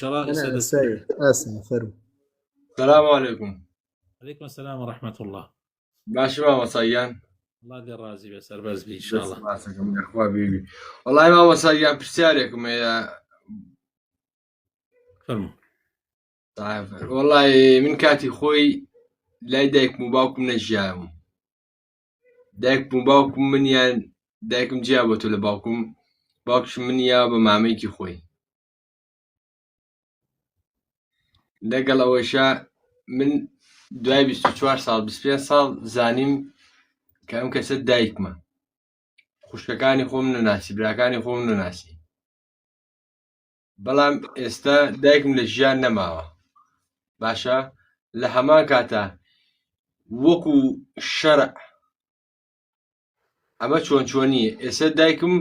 شەڵا أنا ئێستا دەست ئاسایە ئاسا فەرموو. سلام علیکم. علیکم السلام و رحمة الله. باشی مامۆستا گیان. الله لێ ڕازی بێ سەربەرز بی ان شاء دەست الله. ماچەکەم یاخوا بیبی. وەڵای مامۆستا گیان پرسیارێکم هەیە. فەرموو. وەڵای من کاتی خۆی لای دایکم و باوکم نەژیاوم. دایکم و باوکم منیان دایکم جیا بۆ تۆ لە باوکم باوکشم منیا بە مامێکی خۆی. لەگەڵ ئەوەشا من دوای 24 ساڵ 25 ساڵ زانیم کە ئەم کەسە دایکمە خوشکەکانی خۆم نەناسی براکانی خۆم نەناسی بەڵام ئێستا دایکم لە ژیان نەماوە باشە لە هەمان کاتە وەکو شەرع ئەمە چۆن چۆنیە ئێستا دایکم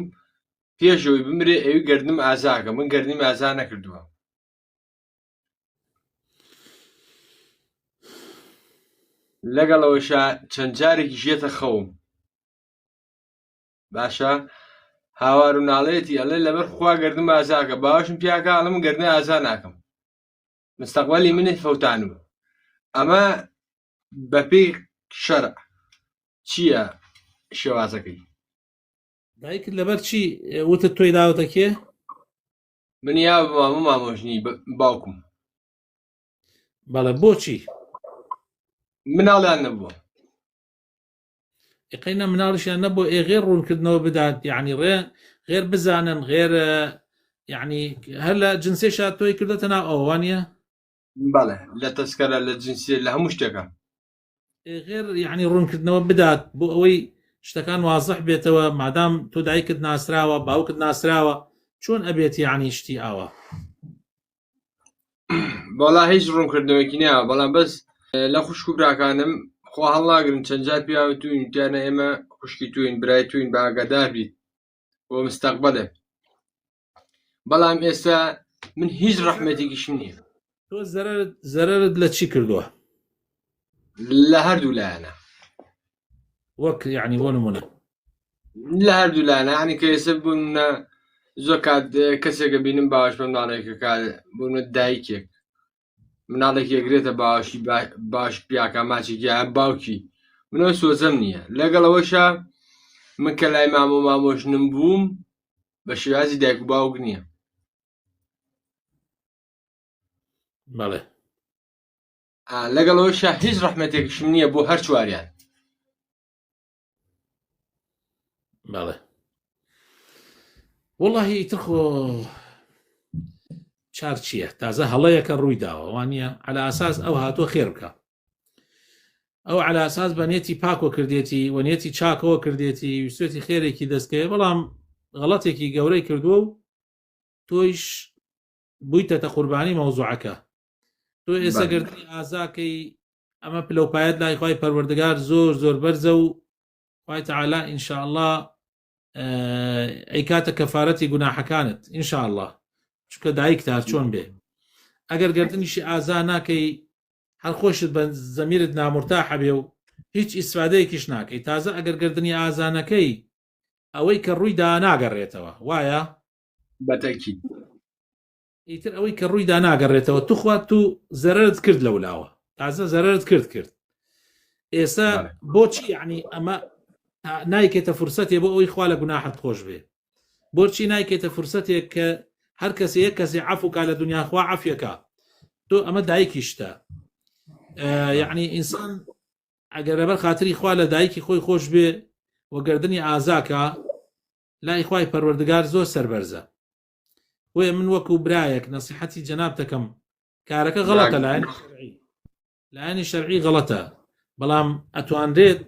پێشەوەی بمرێ ئەوی گردنم ئازاکە من گردنیم ئازا نەکردووە لەگەڵ ئەوەشا چەند جارێکیش یەتە خەوم باشە هاوار و ناڵێتی ئەڵێ لەبەر خوا گردم ئازاکە باوەشم پیاکە ئەڵم گردن ئازا ناکەم مستەقبەلی منت فەوتانوە ئەمە بەپێی شەرع چییە شێوازەکەی؟ دایکت لەبەر چی وتت تۆی داوەتە کێ؟ من یا مامە مامۆژنی باوکم. بەڵێ بۆچی؟ مناڵیان نەبووە. ئقینە مناڵیشیان نەبوو ئێ غێر ڕوونکردنەوە بدات یعنی ڕێ غێر بزانن غێر یعنی هەر لە جنسێشا تۆی کردێتە ناو ئەوە وانە؟ بەڵێ لە تەسکەرە لە جنسیە لە هەموو شتێکە. غێر یعنی ڕوونکردنەوە بدات بۆ ئەوەی شتەکان وازح بێتەوە مادام تۆ دایکت ناسراوە باوکت ناسراوە چۆن ئەبێت یعنی شتی ئاوا؟ بەڵا هیچ ڕوونکردنەوەکی نایە بەڵام بەس لە خوشک و براکانم خوا هەڵناگرن چەند جار پیاوە توین وتیانە ئێمە خوشکی توین برای توین بە ئاگادار بیت بۆ مستەقبەلێ بەڵام ئێستا من هیچ ڕەحمەتێکیشم نییە. تۆ زەرەرت زەرەرت لە چی کردووە؟ لە هەردوو لایەنە. وەک یعنی بۆ نمونە لە هەردوو لایەنە یعنی کە ئێستا بوون زۆر کات کەسێکە بینم باوەش بە مناڵێکەکە بوون دایکێک مناڵێک یەگرێتە باوەشی باش پیاکە ماچێکی یان باوکی منەوە سۆزەم نییە لەگەڵ ئەوەشا من کە لای مام و مامۆژنم بووم بە شێوازی دایک و باوک نییە. بەڵێ. لەگەڵ ئەوەشا هیچ ڕەحمەتێکشم نییە بۆ هەر چواریان. بەڵێ وەڵاهی ئیتر خۆ چار چییە تازە هەڵەیەکە ڕووی داوە وانە على ئاساس ئەو هاتووە خێر بکە ئەو على ئاساس بە نێتی پاکۆ کردێتی و نێتی چاکەوە کردێتی ویستێتی خێرێکی دەستکەوێ بەڵام غەڵەتێکی گەورەی کردووە و تۆیش بوویتەتە قوربانی مەوزوعەکە تۆ ئێستا گردنی ئازاکەی ئەمە پلەپایەت لای خی پەروەردگار زۆر زۆر بەرزە و خوای تعالی ان شاء اللە ئەیکاتە کەفارەتی گوناحەکانت ان شاء اللە چونکە دایکتە هەر چۆن بێ ئەگەر گردنیشی ئازا ناکەی هەر خۆشت بە زەمیرت نامرتاحە بێ و هیچ ئیسفادەیەکیش ناکەی تازە ئەگەر گردنی ئازانەکەی ئەوەی کە ڕووی دا ناگەڕێتەوە وایە بەتەکی ئیتر ئەوەی کە ڕوویدا ناگەڕێتەوە توخوا تو زەرەرت کرد لەولاوە تازە زەرەرت کرد کرد ئێستا بۆچی یعنی ئەمە نایکێتە فرسەتێ بۆ ئەوەی خوا لە گوناحت خۆش بێ بۆچی نایکێتە فرسەتێک کە هەر کەسێ یەک کەسێ عەفو کا لە دنیا خوا عەفیەکە تۆ ئەمە دایکیشتە یعنی ئینسان ئەگەر لەبەر خاتری خوا لە دایکی خۆی خۆش بێ و گردنی ئازاکە لای خوای پەروەردگار زۆر سەربەرزە بۆیە من وەکو برایەک نەسیحەتی جەناب دەکەم کارەکە غەڵەتە لایەنی شەرعی لایەنی شەرعی غەڵەتە بەڵام ئەتوانرێت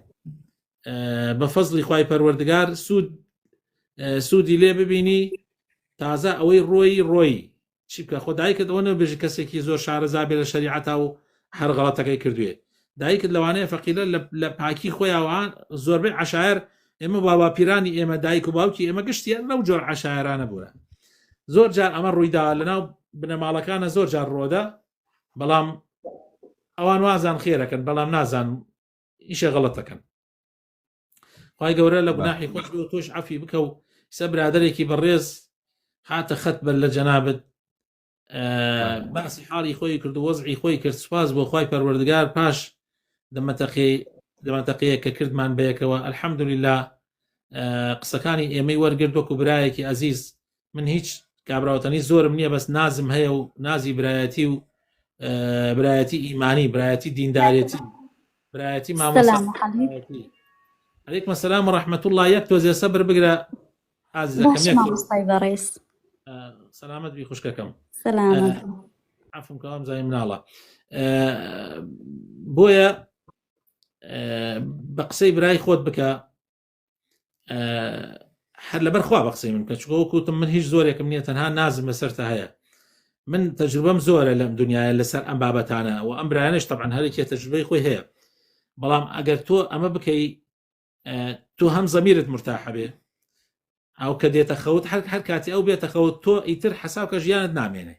بە فەزڵی خوای پەروەردگار سوود سوودی لێ ببینی تازە ئەوەی ڕۆی ڕۆی چی بکە خۆ دایکت ئەوە نەبێژی کەسێکی زۆر شارەزا بێ لە شەریعەتا و هەر غەڵەتەکەی کردوێ دایکت لەوانەیە فەقیرە لە پاکی خۆیاوە زۆربەی عەشایەر ئێمە باوباپیرانی ئێمە دایک و باوکی ئێمە گشتیان لەو جۆر عەشایەرانە بوونە زۆر جار ئەمە ڕوویدا لەناو بنەماڵەکانە زۆر جار ڕۆدە بەڵام ئەوان وازان خێرەکەن بەڵام نازان ئیشە غەڵەتەکەن خی گەورە لە گوناحی خۆش بێ و تۆش عەفی بکە و سە برادێکی بەڕێز هاتە خەت بەر لە جەنابت. باسی حاڵی خۆی کرد و وەزعی خۆی کرد سوپاس بۆ خوای پەروەردگار پاش دەمەتەقی دەمەتەقەیە کە کردمان بەیەکەوە الحەمدللا قسەکانی ئێمەی وەرگرت وەکو برایەکی ئەزیز من هیچ کابراوتەنی زۆرم نییە بەس نازم هەیە و نازی برایەتی و برایەتی ئیمانی برایەتی دیندارێتی برایەتی مامۆستا علیکم السلام و رحمة الله یەک تۆزێ سەبر بگرە ئازیزەکەم یەک مامۆستای بەڕێز سەلامەت بی خوشکەکەم سەلامەت عفم کەوام زای مناڵە بۆیە بە قسەی برای خۆت بکە هەر لەبەر خوا بە قسەی من بکە چونکە وەکوتم من هیچ زۆرێکم نییە تەنها نازم لەسەرتە هەیە من تەجروبەم زۆرە لەم دنیاە لەسەر ئەم بابەتانە و ئەم برایانش طبعا هەرێکێ تەجروبەی خۆی هەیە بەڵام ئەگەر تۆ ئەمە بکەی تۆ هەم زەمیرت مرتاحە بێ ئەو کە دێتە خەوت هەر هەر کاتی ئەو بێتە خەوت تۆ ئیتر حەساو کە ژیانت نامێنێ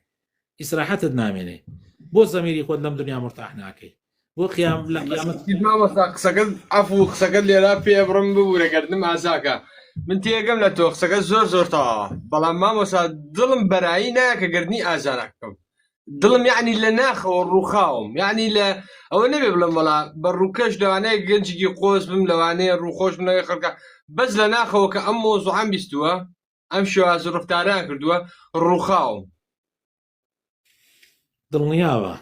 ئیسراحەتت نامێنێ بۆ زەمیری خۆت لەم دنیا مرتاح ناکەی بۆ قیام لە قیامەت مامۆستا قسەکەت عەفو قسەکەت لێرە پێ بڕم ببورە گەردنم ئازاکە من تێگەم لە تۆ قسەکە زۆر زۆر تەواوە بەڵام مامۆستا دڵم بەرایی نایە کە گەردنی ئازا ناکەم دڵم یعنی لە ناخەوە ڕووخاوم یعنی لە ئەوە نەبێ بڵم وەڵا بە ڕووکەش لەوانەیە گەنجێکی قۆز بم لەوانەیە ڕووخۆش بم لەگەڵ خەڵکە بەس لە ناخەوە کە ئەم مۆزوعەم بیستووە ئەم شێواز و ڕفتاریان کردووە ڕووخاوم. دڵنیابە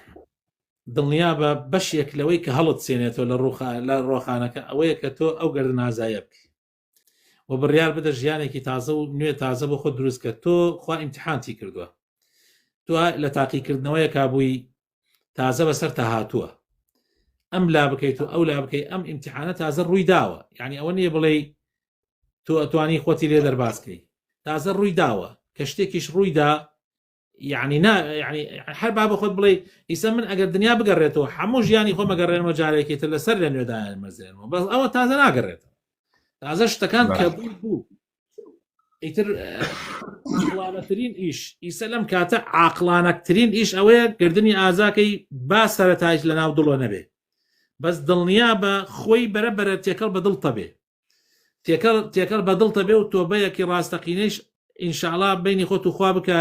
دڵنیابە بەشێک لەوەی کە هەڵت سێنێتەوە لە ڕوخا لە ڕۆخانەکە ئەوەیە کە تۆ ئەو گەردنازایە بکەی و بڕیار بدە ژیانێکی تازە و نوێ تازە بۆ خۆت دروست کە تۆ خوا ئیمتحانتی کردووە تۆ لە تاقیکردنەوەیەکا بووی تازە بەسەر تا هاتووە ئەم لا بکەیت و ئەو لا بکەیت ئەم ئیمتحانە تازە ڕووی داوە یعنی ئەوە نییە بڵێ تۆ ئەتوانی خۆتی لێ دەربازکەی تازە ڕووی داوە کە شتێکیش ڕوویدا یعنی نا یعنی هەر با بە خۆت بڵێ ئیسە من ئەگەر دنیا بگەڕێتەوە هەموو ژیانی خۆم ئەگەڕێنەوە جارێکی تر لەسەر لە نوێدایان مەزێنەوە بەس ئەوە تازە ناگەڕێتەوە تازە شتەکان کە بوو بوو ئیتر عاقڵانەترین ئیش ئیسە لەم کاتە عاقڵانەترین ئیش ئەوەیە گردنی ئازاکەی با سەرەتایش لە ناو دڵۆ نەبێ بەس دڵنیا بە خۆی بەرە بەرە تێکەڵ بە دڵتە بێ تێکەڵ تێکەڵ بە دڵتە بێ و تۆبەیەکی ڕاستەقینەیش ئینشاءڵا بینی خۆت و خوا بکە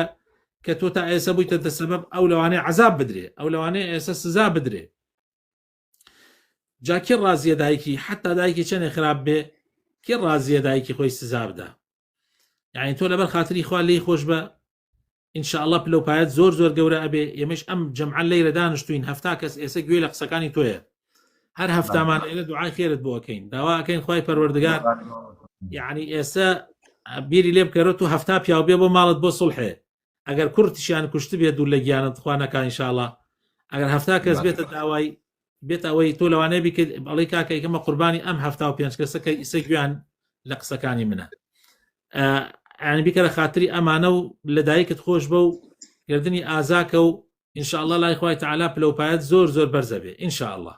کە تۆ تا ئێسە بوویتە سەبەب ئەو لەوانەیە عذاب بدرێ ئەو لەوانەیە ئێستا سزا بدرێ جا کێ ڕازیە دایکی حتا دایکی چەنێ خراپ بێ کێ ڕازیە دایکی خۆی سزا بدا یعنی تۆ لەبەر خاتری خوا لێی خۆش بە ئینشاءاللە پلە و پایەت زۆر زۆر گەورە ئەبێ ئێمەش ئەم جەمعە لەیرە دانیشتوین هەفتا کەس ئێسە گوێ لە قسەکانی تۆیە هەر هەفتامان ئێرە دوعای خێرت بۆ ئەکەین داوا ئەکەین خوای پەروەردگار یعنی ئێستا بیری لێ بکەرە تو هەفتا پیاو بێ بۆ ماڵت بۆ سڵحێ ئەگەر کوڕتیشیان کوشتبێ دوور لە گیانت خوا نەکا ئینشاڵا ئەگەر هەفتا کەس بێتە داوای بێت ئەوەی تۆ لەوانەیە بیکرد ئەڵێ کاکە یکەمە قوربانی ئەم هەفتا و پێنج کەسە کە ئیسە گویان لە قسەکانی منە یعنی بیکەرە خاتری ئەمانە و لە دایکت خۆش بە و گردنی ئازاکە و ئینشاءالله لای خوای تعالی پلە و پایەت زۆر زۆر بەرزە بێ ئینشاءالله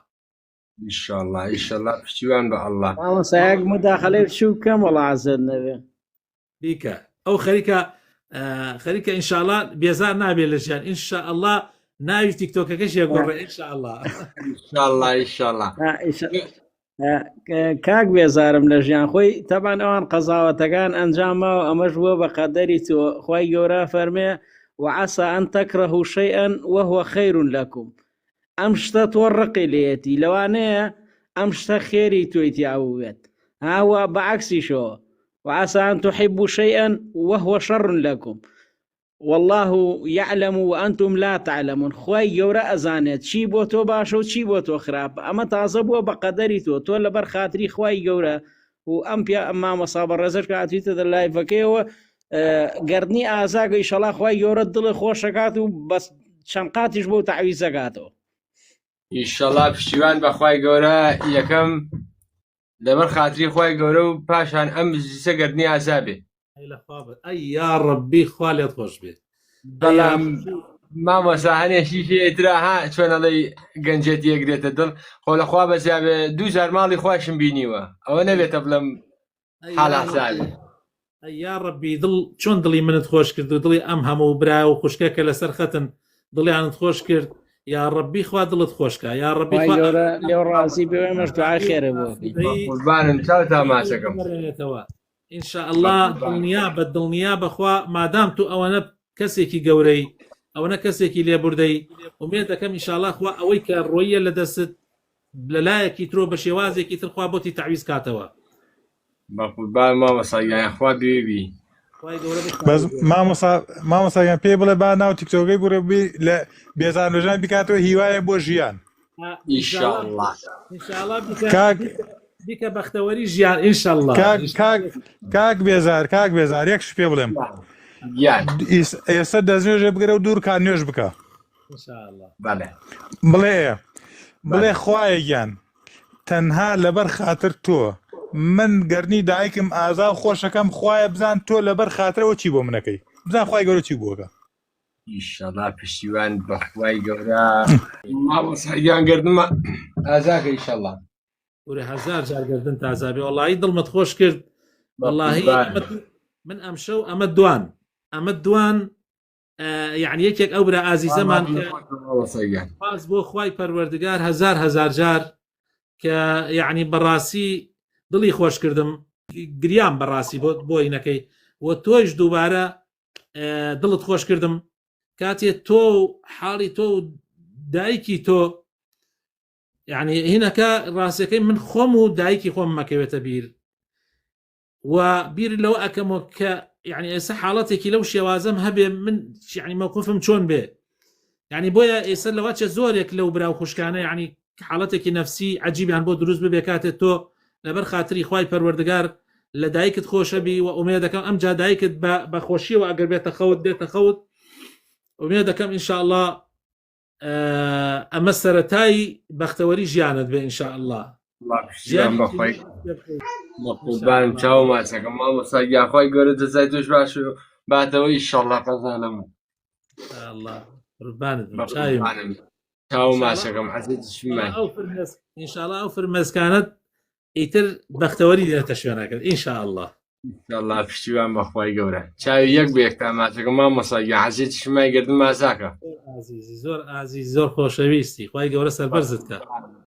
ئینشاءالله ئینشاءالله پشتیوان بە اللە. مامۆستا یەک مداخلەی بچووک بکەم وەڵا عەزێت نەبێ. بیکە ئەو خەریکە خەریکە ئینشاءالله بێزار نابێت لە ژیان ئینشاءالله ناوی تیکتۆکەکەش یەگۆڕێ ئینشاءالله ئینشاءالله ئینشاءالله کاک بێزارم لە ژیان خۆی تەبان ئەوان قەزاوەتەکان ئەنجامەوە ئەمەش بووە بە قەدەری تۆ خی گەورە فەرمێ وعسى أن تكرهوا شيئا وهو خير لكم ئەم شتە تۆ ڕقی لێیەتی لەوانەیە ئەم شتە خێری تۆی تیا بووبێت ها و بە عەکسیشەوە وعسى أن تحبوا شيئا وهو شر لكم والله يعلم وأنتم لا تعلمون خوای گەورە ئەزانێت چی بۆ تۆ باشە و چی بۆ تۆ خراپە ئەمە تازە بووە بە قەدەری تۆ تۆ لەبەر خاتری خوای گەورە و ئەم پیا ئەم مامۆستا بەڕێزەش کە هاتوویتە دە لایڤەکەیەوە گەردنی ئازاگە ئیشەڵا خوای گەورە دڵی خۆشەکات و بەس چەند قاتیش بۆ تەعویزەکاتەوە. ئیشەڵا پشتیوان بەخوای گەورە یەکەم لەبەر خاتری خوای گەورە و پاشان ئەم بزیسە گەردنی ئازا بێ. ئەی لە خوا بە ئەی یا ڕەبی خوا لێت خۆش بێت بەڵام مامۆستا هەنێ شیشێ ترا ها چۆن ئەڵێی گەنجێتی یەکرێتە دڵ خۆ لە خوا بەزیابێ دوو جار ماڵی خواشم بینیوە ئەوە نەبێتە بڵێم حاڵ حسابێ. ئەی یا ڕەبی دڵ چۆن دڵی منت خۆش کرد و دڵی ئەم هەموو برا و خوشکە کە لەسەر خەتن دڵیانت خۆش کرد یا ڕەبی خوا دڵت خۆشکە یا ڕەبی خوا گەورە لێو ڕازی بێ ئێمەش دوعای خێرە بۆ قوربانم چاو تا ماچەکەم بڕێنێتەوە ان شاء الله دڵنیا بە دڵنیا بەخوا مادام تو ئەوەنە کەسێکی گەورەی ئەوەنە کەسێکی لێبوردەی ئومێد دەکەم ئیشاڵا خوا ئەوەی کە ڕۆیە لە دەستت لەلایەکی ترۆ بە شێوازێکی تر خوا بۆتی تەعویز کاتەوە. بەقوربان مامۆستا گیان خوا بێوی. خوای گەورە بەس بتپارێزێ. مامۆستا مامۆستا گیان پێی بڵێ با ناو تیکتۆکەی بڕێ بی لە بێزار نۆژان بیکاتەوە هیوایە بۆ ژیان. ئینشاڵا ئیشەڵڵا. ئینشاڵا بیکە کاک بیکە بیکە بەختەوەری ژیان ئینشاڵڵا کاک کاک کاک بێزار کاک بێزار یەک شت پێ بڵێم گیان. ئێستا دەستنوێژێ بگرە و دوور کات نوێژ بکە. ئینشاڵڵا. بەڵێ. بڵێ بڵێ بەڵێ. خوایە گیان تەنها لەبەر خاتر تۆ من گەرنی دایکم ئازا و خۆشەکەم خوایە بزان تۆ لەبەر خاترەوە چی بۆ منەکەی بزان خوای گەورە چی بۆکە. ئیشەڵا پشتیوان بەخوای گەورە مامۆستا گیان گەردنمە ئازاکە ئیشەڵا. کورە هەزار جار گەردن تازابێ وەڵی دڵمت خۆش کرد وەڵی من ئەمشەو ئەمە دوان ئەمە دوان یعنی یەکێک ئەو برا ئازیزەمان باز بۆ خوای پەروەردگار هەزار هەزار جار کە یعنی بەڕاستی دڵی خۆش کردم گریان بەڕاستی بۆ بۆینەکەی و تۆیش دووبارە دڵت خۆش کردم کاتێ تۆ و حاڵی تۆ و دایکی تۆ یعنی هینەکە ڕاستەکەی من خۆم و دایکی خۆم مەکەوێتە بیر و بیر لەوە ئەکەمەوە کە یعنی ئێستا حاڵەتێکی لەو شێوازەم هەبێ من یعنی مەوقفم چۆن بێ یعنی بۆیە ئێستا لەوە چێ زۆرێک لەو برا و خوشکانە یعنی حاڵەتێکی نەفسی عجیبیان بۆ دروست ببێ کاتێ تۆ لەبەر خاتری خوای پەروەردگار لە دایکت خۆشەبی و ئومێد دەکەم ئەم جا دایکت بە خۆشیەوە ئەگەر بێتە خەوت دێتە خەوت ئومێد دەکەم ئینشاءاللە ئەمە سەرەتای بەختەوەری ژیانت بێ ان شاء الله ژیان بەخوای بەقوربان چاو ماچەکەم مامۆستا گیان خوای گەورە جەزای تۆش باش و باتەوە ئیشەڵڵا قەزانم الله قوربانت بم چاوی بەقوربانم چاو ماچەکەم حەزیزی ئەو فرمێسک ئینشاءالله ئەو فرمێسکانت ئیتر بەختەوەری دێتە شوێنەکەت ئینشاءالله ئینشاءالله پشتیوان بەخوای گەورە چاوی یەک بە یەکتا ماچەکە مامۆستا گیان حەزیزی شمای گردن مازاکە ئازیزی زۆر ئازیز زۆر خۆشەویستی خوای گەورە سەربەرزت کە.